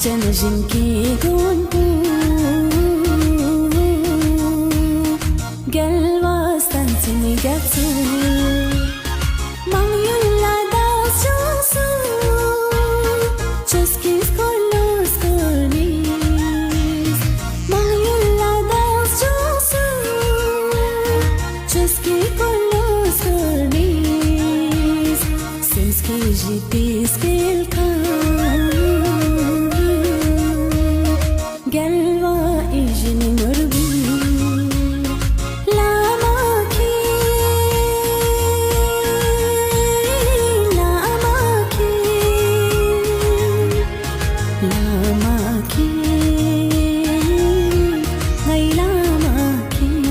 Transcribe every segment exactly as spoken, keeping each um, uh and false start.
བརྟན་བཞིན་གྱི་མགོན་པོ། རྒྱལ་བ་བསྟན་འཛིན་རྒྱ་མཚོ། མང་ཡུལ་ལ་བདག་སྐྱོང་སོང་། ཆོས་ཀྱི་འཁོར་ལོ་བསྐོར་ནས། མང་ཡུལ་ལ་བདག་སྐྱོང་སོང་། ཆོས་ཀྱི་འཁོར་ལོ་བསྐོར་ནས། སེམས་བསྐྱེད་བཞི་པའི་སྤེལ་ཁང་། རྒྱལ་བ་ཡིད་བཞིན་ནོར་བུའི་བླ་མ་མཁྱེན། བླ་མ་མཁྱེན། བླ་མ་མཁྱེན། ངའི་བླ་མ་མཁྱེན།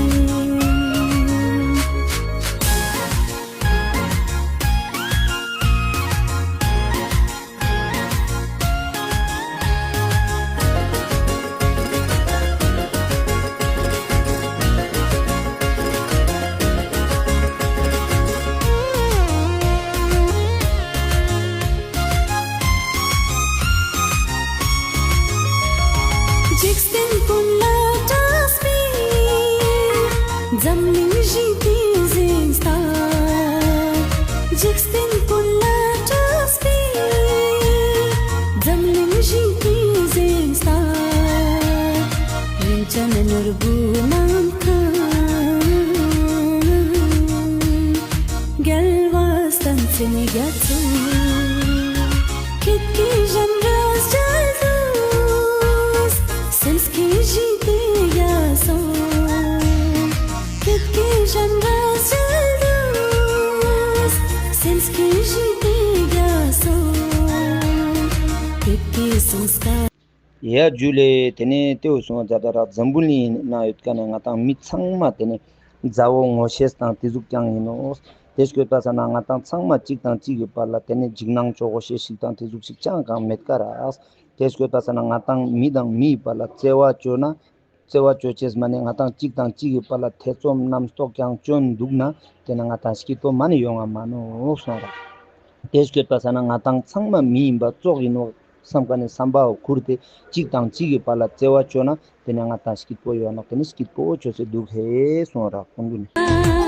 འཇིག་རྟེན་ཀུན་ལ་གྲགས་པའི་འཛམ་གླིང་ཞི་བདེའི་གཟེངས་རྟགས། འཇིག་རྟེན་ཀུན་ལ་གྲགས་པའི་འཛམ་གླིང་ཞི་བདེའི་གཟེངས་རྟགས། རིན་ཆེན་ནོར་བུ་གནམ་ཐང་། རྒྱལ་བ་བསྟན་འཛིན་རྒྱ་མཚོ། ཁྱེད་ཀྱི་ཞབས་འདྲ་མཇལ་དུས། སེམས་ཀྱི་ཞི་བདེ་རྒྱ་སོང་། ཁྱེད་ཀྱི་ཞབས་འདྲ་མཇལ་དུས། སེམས་ཀྱི་ཞི་བདེ་རྒྱ་སོང་། ཁྱེད་ཀྱི་སུངས་ཀ་ཡ་ཇུ་ལེ། ཏེ་ནེ་ཏེ་བོ་སོང་ཙ་ད་ར་འཛམ་བུ་གླིང་ནང་ཡོད་ཁན་ནི་ང་དང་མི་ཚང་མ་ཏེ་ནེ་མཛའ་བོ་ངོ་ཤེས་དང་ཏེ་ཟུག་ཀྱང་ཨིན་ནོག། ཏེ་སྐྱོད་པ་ས་ན་ང་དང་ཚང་མ་གཅིག་དང་གཅིག་གི་བར་ལ་ཏེ་ནེ་འཇིགས་སྣང་ཅོ་གོ་ཤེས་ཤིག་དང་ཏེ་ཟུག་ཤིག་ཅང་ཀང་མེད་ཀ་རག། ཏེ་སྐྱོད་པ་ས་ན་ང་དང་མི་དང་མིའི་བར་ལ་བརྩེ་བ་ཅོ་ན་བརྩེ་བ་ཅོ་ཅེས་མ་ནེ་ང་དང་གཅིག་དང་གཅིག་གི་བར་ལ་ཐེ་ཚོམ་རྣམ་རྟོག་ཀྱང་ཅོ་འདུག་ན་ཏེ་ནེ་ང་དང་སྐྱིད་པོ་མ་ནེ་ཡོང་ང་མ་ནོག་སོང་རག། ཏེ་སྐྱོད་པ་ས་ན་ང་དང་ཚང་མ་མི་ཨིན་པ་ཙོགས་ཨིན་ནོག་སམ་ཁན་ནི་སམ་པའོ་ཁུར་ཏེ་གཅིག་དང་གཅིག་གི་བར་ལ་བརྩེ་བ་ཅོ་ན་ཏེ་ནེ་ང་དང་སྐྱིད་པོ་ཡོང་ནོག། ཏེ་ནེ་སྐྱིད་པོ་ཅོས་ཏེ་དུག་ཧེ་སོང་རག་ཀུན་ཏུ་ནེ།